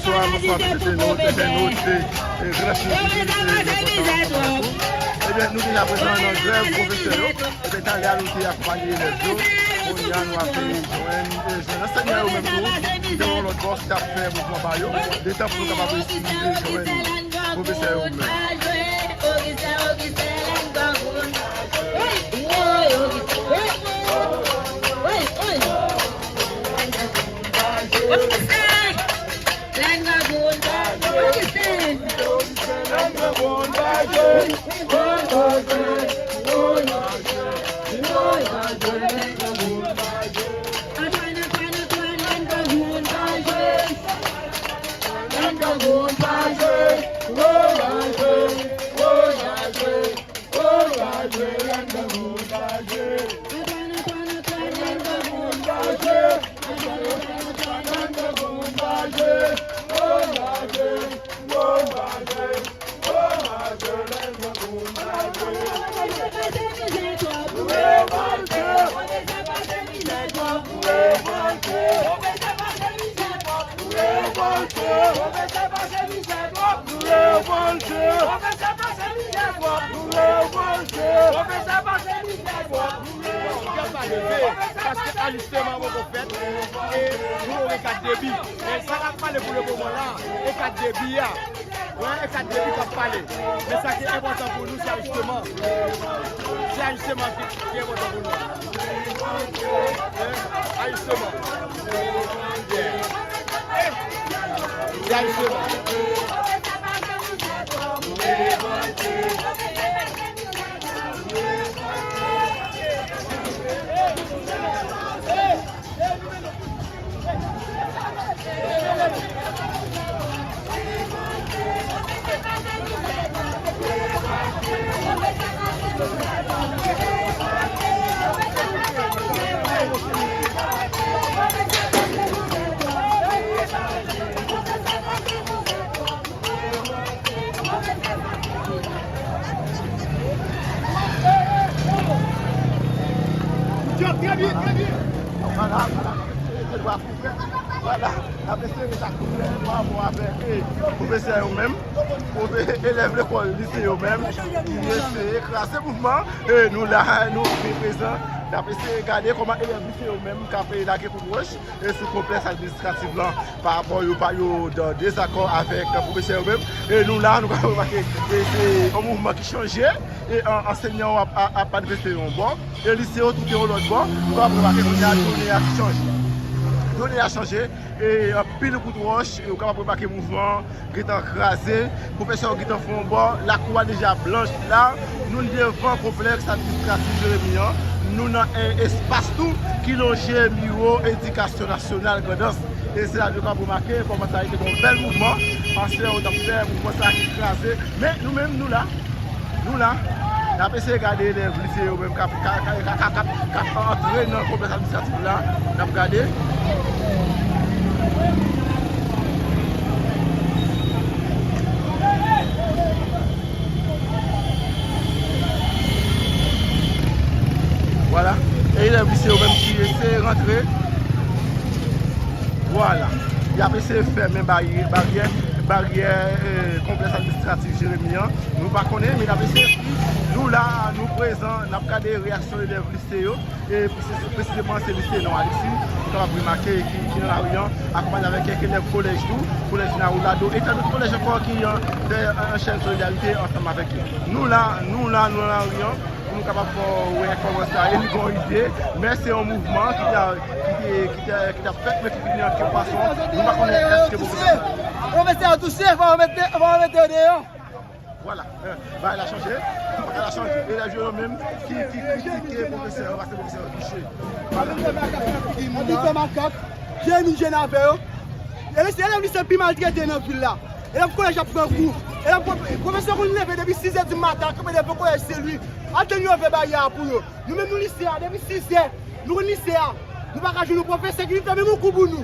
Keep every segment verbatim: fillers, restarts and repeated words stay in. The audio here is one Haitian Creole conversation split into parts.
Bonswa, bonswa tout entènot, entènot, e, e, gran sou, e, e, kontan, kontan tou. Ebyen, nou deja prezan nan grèv pwofesè yo. Ebyen, talè a nou te akonpanye elèv yo. Kounye a, nou ap jwenn, e, jwenn ansèyman yo menm tou. Te yon lòt bò ki t ap fè mouvman pa yo. Letan pou nou kapab eseye jwenn pwofesè yo menm. Paske ajisteman poko fèt, e nou gen kat debi. Men sa n ap pale pou le moman la, e kat debi a. Wè, e kat debi k ap pale. Men sa ki enpòtan pou nou, se ajisteman. Se ajisteman ki, ki enpòtan pou nou. Hein? Ajisteman. Yeah. Se ajisteman. Vwala, vwala. Vwala, n ap eseye sa koulè pa rapò avèk, e, pwofesè yo menm, pwofe-, elèv lekòl lise yo menm, ki eseye kraze mouvman. E nou la, nou byen prezan, n ap eseye gade kòman elèv lise yo menm k ap, e, lage kout wòch, e, sou konplèks administratif lan, pa rapò yo, pa yo, dan dezakò avèk pwofesè yo menm. E nou la, nou ka remake, e, se yon mouvman ki chanje, e, an-, ansenyan yo ap, ap, ap manifeste yon bò, e lise yo tou te yon lòt bò. Nou ka remake kounye a, done a chanje. Done a chanje, e anpil kout wòch, e ou kapab remake mouvman gentan kraze, pwofesè yo gentan fè yon bò, lakou a deja blanch la, nou devan konplèks administratif Jeremi an, nou nan, e, espas tou ki lonje biwo edikasyon nasyonal Grandans. E se la nou kapab remake kòman sa a te yon bèl mouvman, ansyen yo t ap fè mouvman sa a ki kraze, men nou menm nou la. Nou la, n ap eseye gade elèv lise yo menm k ap, k ap, k ap antre nan konplèks administratif la. N ap gade. Vwala. E elèv lise yo menm ki eseye rantre. Vwala. Y ap eseye fèmen baryè, baryè, baryè, e, konplèks administratif Jeremi an. Nou pa konnen, men n ap eseye swiv. Nou la, nou prezan, n ap gade reyaksyon elèv lise yo. E presi-, presizeman, se lise Non Alexis. Nou kapab remake ki, ki nan lari an, akonpanye avèk kèk elèv kolèj tou, kolèj Nawoulado, e tan dòt kolèj ankò ki, e, fè, e, anchèn solidarite ansanm avèk yo. Nou la, nou la, nou nan lari an. Pou nou kapab fè w wè kòman sa ye, nou gen yon ide, men se yon mouvman ki te, ki te, ki te, ki t ap fèt, men ki fini an kèk fason. Nou pa konnen èske pwofesè sa. Pwofesè yo touse, fò yo mete, fò yo mete yo deyò. Vwala, eh, bagay la chanje. Bagay la chanje. Elèv yo menm ki, ki kritike pwofesè yo, paske pwofesè yo touche. Vwala. An di fè makak, Jeremi jwenn avè yo. E se elèv lise pi maltrete nan vil la. Elèv kolèj ap pran kou. Elèv pwofesè konn leve depi sizè di maten, kanpe devan kolèj Sen Lwi. Atann yo ouvè baryè a pou yo. Nou menm nou lise a, depi sizè, nou konn lise a. Nou pa ka jwenn yon pwofesè ki vin fè menm yon kou pou nou.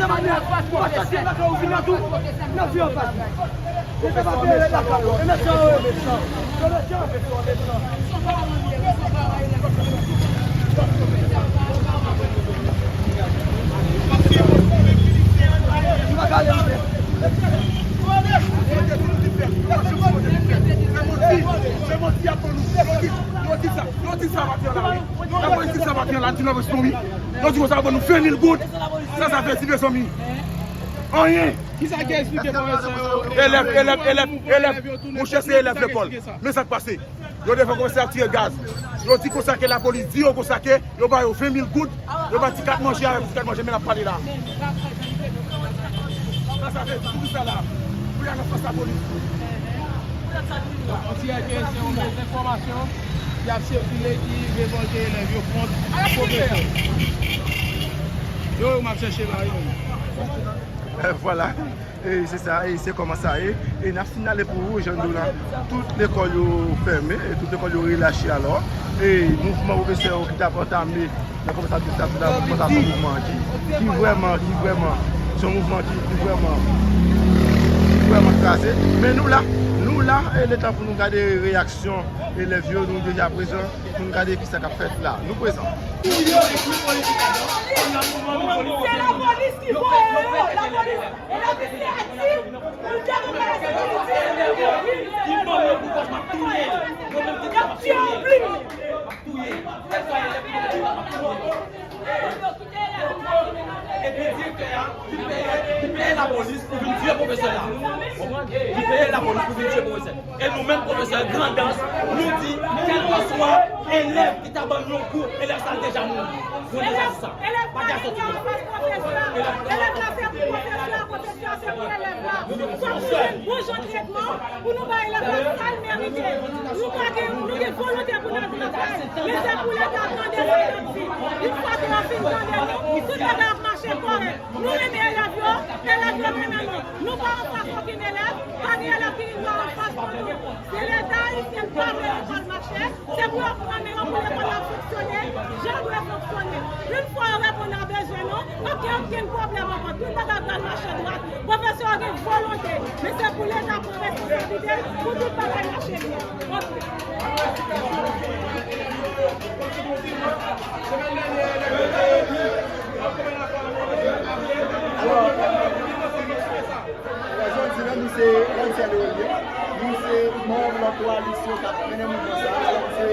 Kote manyè? Ou pa chache lakay ou vin la tou. Nan vi anfas. Ou te pa peye lakay ou. E mechan yo ye, mechan. Yo mechan. Ou pa ka ale anlè. Se manti, se manti y ap ban nou. Yo di, yo di sa, yo di sa pa fè la, wi. Lapolis di sa pa fè la, di nan reston, wi. Yo di konsa ban nou ven mil goud. Sa, sa fè ti mezanmi. Anyen. Kisa ki eksplike pwofesè yo? Elèv, elèv, elèv, elèv. Monchè, se elèv lekòl. Men sa k pase. Yo te fè kòmanse ap tire gaz. Yo di konsa ke lapolis di yo konsa ke yo ba yo ven mil goud. Yo ba ti kat manje avèk ti kat manje, men n ap pale la. Sa, sa fè di sa la. Pou y al nan fas lapolis. On dirè ke se yon dezenfòmasyon ki ap sikile ki revòlte elèv yo kont pwofesè. Yo, yo, m ap chèche la, yo. Vwala. E se sa, e se kòman sa ye. E n ap siyale pou ou, jan nou di w la, tout lekòl yo fèmen, e tout lekòl yo relache alò. E mouvman pwofesè yo ki t ap antame nan kòmans administrasyon la, kòmans ap fè mouvman ki, ki vrèman, ki vrèman, se yon mouvman ki, ki vrèman, ki vrèman kraze. Men nou la, nou la, e letan pou nou gade reyaksyon elèv yo, nou deja prezan, pou nou gade kisa k ap fèt la. Nou prezan. Se lapolis ki voye yo, lapolis. Elèv yo se aktif, pou l te pou mwen se politik. Ki ban yo kouraj, m ap touye l. Yo menm ki m ap touye l. M ap touye l. Kèlkeswa elèv ki mete yo, m ap touye l. Epi direktè a, li peye, li peye lapolis pou vin tiye pwofesè la. Li peye lapolis pou vin tiye pwofesè. E nou menm pwofesè Grandans, nou di, kèlkeswa elèv ki ta ban n yon kou, elèv sa a deja mouri. Nou deja di sa. Pa gen sòti. Elèv la se pou pwofesè a, pwofesè a se pou elèv la. Fòk nou jwenn bon jan tretman pou nou bay elèv la sa l merite. Nou pa gen, nou gen volonte pou n al travay, men se pou Leta tande sa n ap di. Yon fwa ke yo fin tande nou, tout bagay ap mache kòrèk. Nou renmen elèv yo, elèv yo renmen nou. Nou pa anfas okenn elèv, pa gen elèv ki gen dwa anfas nou. Si Leta ayisyen pa vle lekòl mache, se pou yo pran men yo pou lekòl la fonksyone jan l dwe fonksyone. Yon fwa yo reponn a bezwen nou, pa gen okenn pwoblèm ankò. Tout bagay pral mache dwat. Pwofesè yo gen volonte, men se pou Leta pran responsablite l pou tout bagay mache byen. Ok. Alò, jodi la, nou se Ansèl Ewoyen. Nou se manm nan koalisyon k ap mennen mouvman sa a. Nou se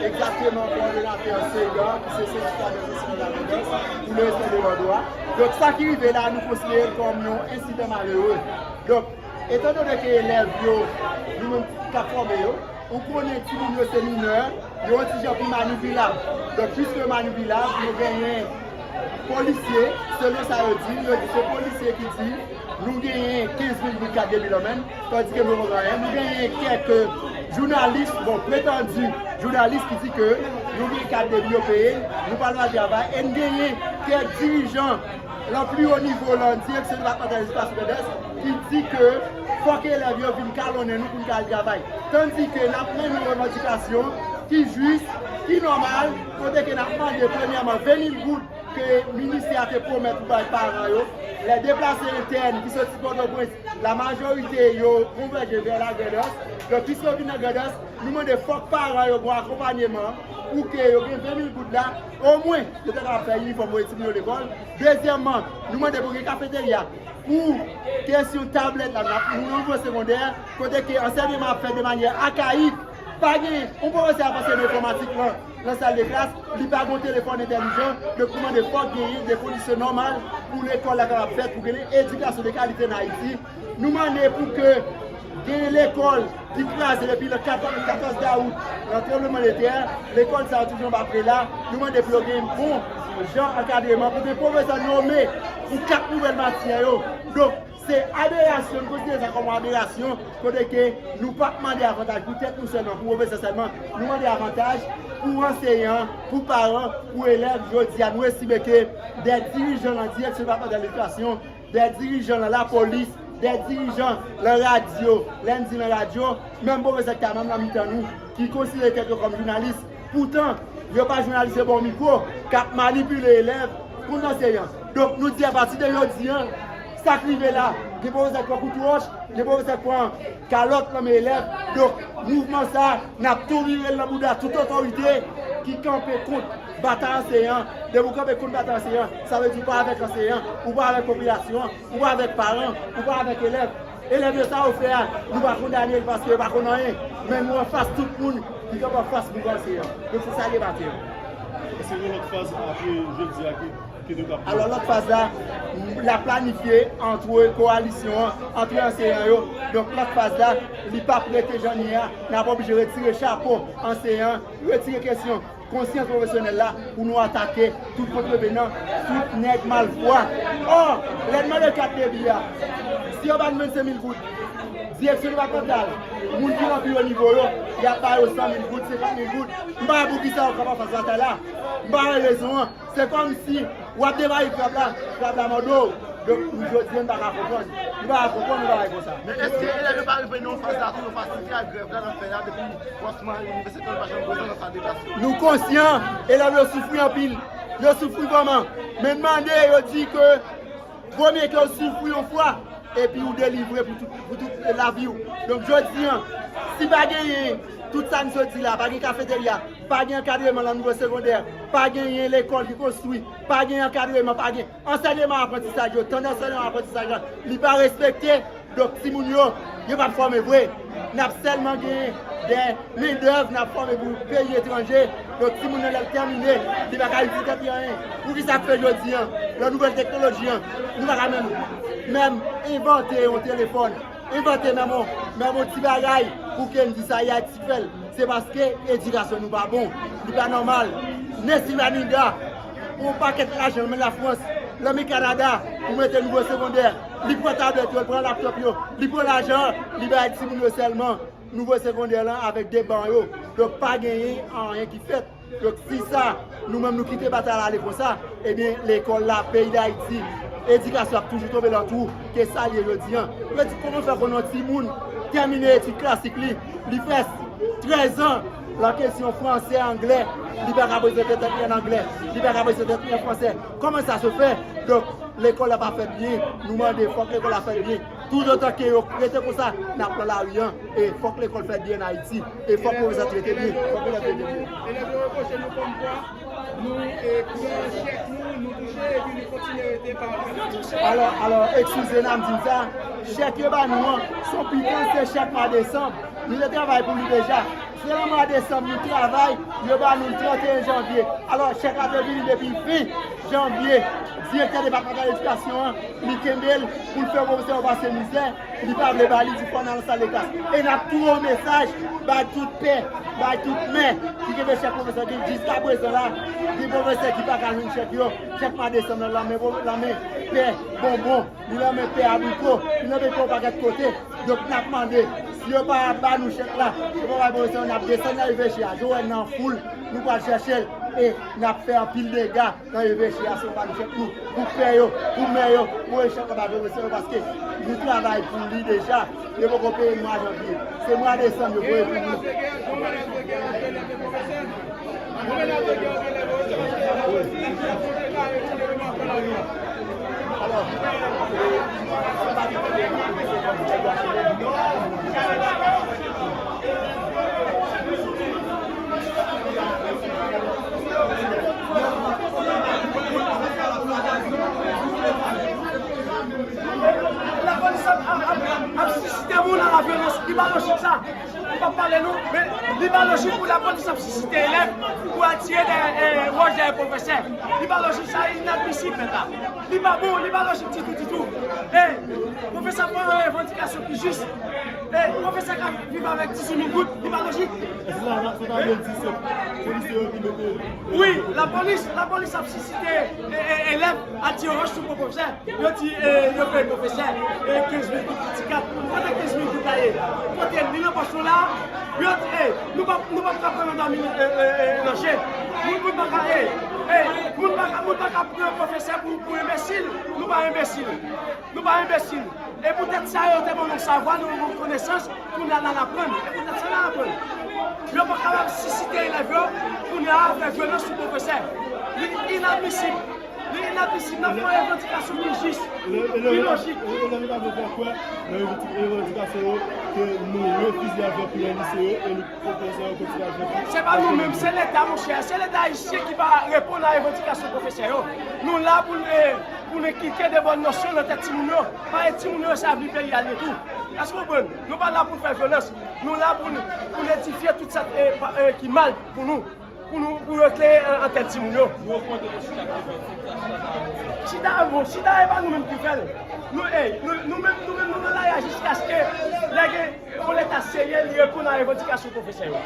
egzakteman kowòdonatè sega, ki se Sendika Dèzansèyman Lagrandans, pou le respè de lòdwa. Donk, sa ki rive la, nou konsidere l kòm yon ensidan malere. Donk, etandone ke elèv yo, nou menm k ap fòme yo, ou konnen timoun yo se minè, yo yon ti jan pi manipilab. Donk, piske yo manipilab, nou genyen polisye, selon sa yo di, yo di se polisye ki di, nou genyen kenz mil goud kat debi lan men n, tandike nou pa pran anyen. Nou genyen kèk jounalis, bon, pretandi jounalis ki di ke nou gen kat debi yo peye, nou pa al travay, e n genyen kèk dirijan lan pli wo nivo lan direksyon depatmantal edikasyon Grandans ki di ke fòk elèv yo vin kalonnen nou pou n ka al travay. Tandike n ap mennen yon revandikasyon ki jis, ki nòmal, kote ke n ap mande premyèman ven mil goud ke ministè a te pwomèt pou bay paran yo. Lè deplase entèn ki soti Pòtoprens, la majorite yo konvèje vè Lagrandans. Donk, piske yo vin nan Grandans, nou mande fòk paran yo gen akonpanyeman pou ke yo gen ven mil goud la, omwen, yo ta kapab fè inifòm voye timoun yo lekòl. Dezyèmman, nou mande pou gen kafeterya. Pou kesyon tablèt la, n ap, nou nan nivo segondè, kote ke ansèyman ap fèt de manyè akayik, pa gen, yon pwofesè ap anseye nan enfòmatik lan, lan sal de klas, li pa gen yon telefòn entèlijan, donk nou mande fòk genyen de kondisyon nòmal pou lekòl la kapab fèt, pou genyen edikasyon de kalite an Ayiti. Nou mande pou ke gen lekòl ki kraze depi le katòz, katòz dawout, nan tranbleman de tè, lekòl sa yo toujou anba prela. Nou mande pou yo gen bon jan ankadreman, pou gen pwofesè nome pou kat nouvèl matyè yo. Donk, se aberasyon, nou konsidere sa kòm yon aberasyon, kote ke nou p ap mande avantaj pou tèt nou sèlman, pou pwofesè sèlman. Nou mande avantaj pou anseyan, pou paran, pou elèv. Jodi a, nou estime ke de dirijan nan direksyon depatmantal edikasyon, de dirijan nan lapolis, de dirijan nan radyo, lè n di nan radyo, menm pwofesè ki ta menm nan mitan nou, ki konsidere tèt yo kòm jounalis, poutan, yo pa jounalis, yo ba w mikwo, k ap manipile elèv kont anseyan. Donk, nou di apati de jodi a, sa k rive la, gen pwofesè k pran kout wòch, gen pwofesè k pran kalòt nan men elèv. Donk, mouvman sa a, n ap tou vire l nan bouda tout otorite ki kanpe kont batay anseyan. Depi w kanpe kont batay anseyan, sa vle di w pa avèk anseyan, ou pa avèk popilasyon an, ou pa avèk paran, ou pa avèk elèv. Elèv yo, sa yo fè a, nou pa kondane l paske yo pa konn anyen. Men nou anfas tout moun ki kanpe anfas mouvman anseyan. Donk, se sa ki pase. Èske gen lòt faz apre jodi a ki, ki nou ka pran? Alò, lòt faz la, l ap planifye ant kowalisyon an, ant anseyan yo. Donk, lòt faz la, li p ap rete jan l ye a. N ap oblije retire chapo anseyan, retire kesyon konsyans pwofesyonèl la pou nou atake tout kontrevenan, tout nèg malfwa. Ò, lè n mande kat debi a, si yo ba n vennsenk mil goud, direksyon depatmantal, moun ki nan pi wo nivo yo, y ap ba yo san mil goud, senkant mil goud. M pa wè poukisa yo kanpe anfas batay la. M pa wè rezon an. Se kòmsi w ap devaye krab la, krab la mòde w. Donk, nou jodi a, n pa ka konprann. Nou pa ka konprann, nou pa ka konsa. Men èske elèv yo pa rive nan yon faz la tou, yon faz ki te a grèv la nan fè la depi kòmansman inivèsite an, yo pa janm prezan nan sal de klas yo? Nou konsyan, elèv yo soufri anpil. Yo soufri vrèman. Men n mande, yo di ke vomye ke w soufri yon fwa, epi w delivre pou tout, pou tout lavi w. Donk, jodi an, si pa genyen tout sa n sot di la, pa gen kafeterya, pa gen ankadreman nan nivo segondè, pa genyen lekòl ki konstwi, pa gen ankadreman, pa gen ansèyman aprantisaj yo, tan ansèyman aprantisaj la, li pa respekte. Donk, timoun yo, yo p ap fòme vre. N ap sèlman genyen de mendèv, n ap fòme pou peyi etranje. Donk, timoun nan, lè l tèmine, li pa ka itil tèt li anyen. Poukisa k fè jodi an, nan nouvèl teknoloji an, nou pa ka menm, menm envante yon telefòn, envante menm yon, menm yon ti bagay pou ke n di sa y a ti fè l? Se paske edikasyon nou pa bon. Li pa nòmal. Nesly Manigat, yon pakèt lajan nan men Lafrans, nan men Kanada, pou mete nivo segondè. Li pran tablèt yo, li pran laptòp yo, li pran lajan, li bay timoun yo sèlman. Nivo segondè lan avèk de ban yo. Donk, pa genyen anyen ki fèt. Donk, si sa, nou menm nou kite batay la ale konsa, ebyen, lekòl la, peyi Dayiti, edikasyon ap toujou tonbe nan twou, ke sa l ye jodi an. Yo di, kòman fè konnen yon timoun tèmine etid klasik li, li fè trèz an, nan kesyon fransè, anglè, li pa ka prezante tèt li an anglè, li pa ka prezante tèt li an fransè. Kòman sa se fè? Donk, lekòl la pa fèt byen, nou mande fòk lekòl la fèt byen. Toutotan ke yo rete konsa, n ap pran lari an. E fòk lekòl fèt byen an Ayiti. E fòk pwofesè trete byen. Fòk elèv trete byen. Elèv yo repwoche nou kòmkwa nou, e, pran chèk nou, nou touche, epi nou kontinye rete pa. Alò, alò, eskize n ap di n sa, chèk yo ba nou an, se yon pitans, se chèk mwa desanm. Nou te travay pou li deja. Se nan mwa desanm nou travay, yo ba nou l tranteyen janvye. Alò, chèk la te vini depi ven janvye. Direktè depatmantal edikasyon an, li kenbe l pou l fè pwofesè yo pase mizè. Li pa vle ba li, di fò n al nan sal de klas. E n ap tou voye mesaj bay tout pè, bay tout mè ki kenbe chèk pwofesè, ki jiskaprezan la, gen pwofesè ki pa ka jwenn chèk yo, chèk mwa desanm nan nan men, nan men pè Bonbon, li nan men pè Abriko, li nan men pè yon pakèt kote. Donk, n ap mande, si yo pa ba nou chèk la, yo pa bay pwofesè yo, n ap desann nan evèche a. Jowèl nan foul, nou pral chèche l, e n ap fè anpil dega nan evèche a, si yo pa ba nou chèk nou. Pou pè yo, pou mè yo, pou chèk la ba pwofesè yo, paske nou travay pou li deja, yo poko peye mwa janvye. Se mwa desanm yo voye pou nou. Lapolis ap, ap, ap, ap sisite moun a la vyolans. Li pa lojik sa. Li p ap pale nou, men li pa lojik pou lapolis ap sisite elèv pou al tire dèyè, e, wòch dèyè pwofesè. Li pa lojik, sa inadmisib, mèt la. Li pa bon, li pa lojik ditou, ditou. E pwofesè ap fè yon revandikasyon ki jis. E pwofesè k ap viv avèk dizuit mil goud, li pa lojik. Èske sa, sa ta vle di se polisye yo ki mete, e, wi, lapolis, lapolis ap sisite, e, e, elèv al tire wòch sou pwofesè. Yo di, e, yo peye pwofesè, e, kenz mil goud pou ti kat. Kote kenz mil goud la ye? Kote l? Li nan pòch nou la? Yo di, e, nou p ap, nou p ap ka pran nan dòmi, e, e, e, nan je. Moun, moun pa ka, e, e, moun pa ka, moun pa ka pran pwofesè pou, pou enbesil. Nou pa enbesil. Nou pa enbesil. E poutèt sa, yo te ban nou savwa, nou ban nou konesans, pou n al aprann. E poutèt sa, n al aprann. Yo pa kapab sisite elèv yo, kounye a fè vyolans sou pwofesè. Li inadmisib. Li inadmisib, n ap fè yon revandikasyon ki jis, ki lojik. Elèv yo ta vle fè kwè nan revandikasyon yo ke nou refize al fè kou nan lise yo e nou pwofesè yo kontinye al fè kou. Se pa nou menm, se Leta, monchè. Se Leta ayisyen ki pa reponn a revandikasyon pwofesè yo. Nou la pou n, e, pou n enkilke de bòn nosyon nan tèt timoun yo. Paske timoun yo se avni peyi a l ye tou. Èske w konprann? Nou pa la pou n fè vyolans. Nou la pou n, pou n edifye tout sa, e, pa, e, ki mal pou nou. Pou nou, pou yo klere an, an tèt timoun yo. Chita, bon, chita e pa nou menm ki fè l. Nou, ey, nou, nou menm, nou menm, nou nan lari a jiskaske lè gen yon Leta serye, li reponn a revandikasyon pwofesè yo.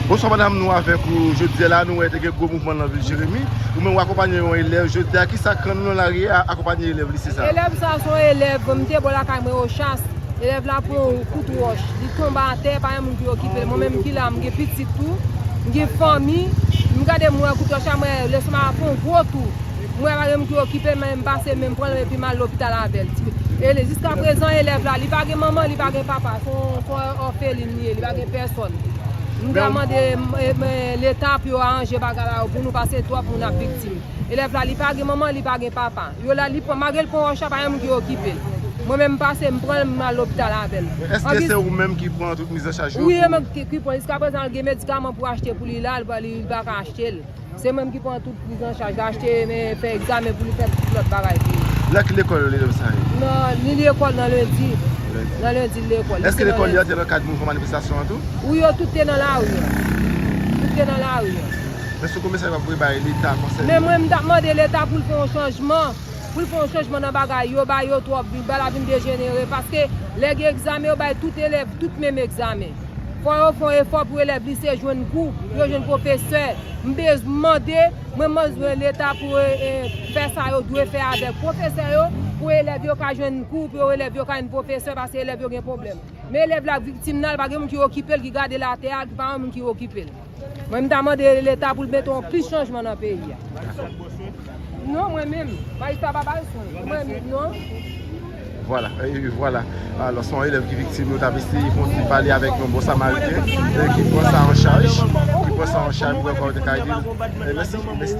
Bonswa madanm, nou avèk ou jodi a la, nou wè te gen gwo mouvman nan vil Jeremi. Ou menm w akonpanye yon elèv jodi a, kisa k rann ou nan lari a akonpanye elèv lise sa? Elèv sa se yon elèv, m te bò lakay mwen Ochas. Elèv la pran yon kout wòch, li tonbe atè, pa gen moun ki okipe l. Mwen menm ki la, m gen pitit tou, m gen fanmi, m gade m wè kout wòch la, m wè lestomak la fè yon gwo tou. M wè pa gen moun ki okipe l, men m pase, men m pran l epi m al lopital avè l. E jiska prezan, elèv la, li pa gen manman, li pa gen papa. Se yon, se yon òfelin li ye, li pa gen pèsòn. M ta mande e, e, Leta pou yo aranje bagay la yo pou nou, paske twòp moun ap viktim. Elèv la, li pa gen manman, li pa gen papa. Yo la, li pran, malgre l pran wòch la, pa gen moun ki okipe l. Mwen menm, m pase, m pran l, m al lopital avè l. Èske se ou menm ki pran tout mizanchaj yo? Wi, e mwen ki, ki pran. Jiska prezan, gen medikaman pou achte pou li la, li, li pa ka achte l. Se mwen ki pran tout prizanchaj la, achte, men fè egzamen pou li, fè tout lòt bagay pou li. Nan ki lekòl elèv sa ye? Nan, li lekòl nan lendi. Nan lendi, li lekòl. Èske lekòl li an te nan kad mouvman manifestasyon an tou? Wi, yo tout te nan lari an. Tout te nan lari an. Men sou komisè w ap voye bay Leta konsèy? Men mwen, m t ap mande Leta pou l fè yon chanjman. Pou l fè yon chanjman nan bagay yo, bay yo twòp, bagay la vin dejenere. Paske lè gen egzamen, yo bay tout elèv tout menm egzamen. Fò yo fè yon efò pou elèv lise jwenn kou, pou yo jwenn pwofesè. M bezwen mande, mwen bezwen Leta pou e, e, fè sa yo dwe fè avèk pwofesè yo, pou elèv yo ka jwenn kou, pou yo elèv yo ka jwenn pwofesè, paske elèv yo gen pwoblèm. Men elèv la viktim nan, li pa gen moun ki okipe l, ki gade l atè a, ki pa gen moun ki okipe l. Mwen, m ta mande Leta pou l mete yon plis chanjman nan peyi a. Non, mwen menm, majistra pa bay swen. Mwen, non. Vwala, e, vwala. Alò, se yon elèv ki viktim, nou t ap eseye fè yon ti pale avèk yon bon samariten, e, ki pran sa an chaj, ki pran sa an chaj pou wè kòman yo te ka ede l. E, mèsi, mèsi.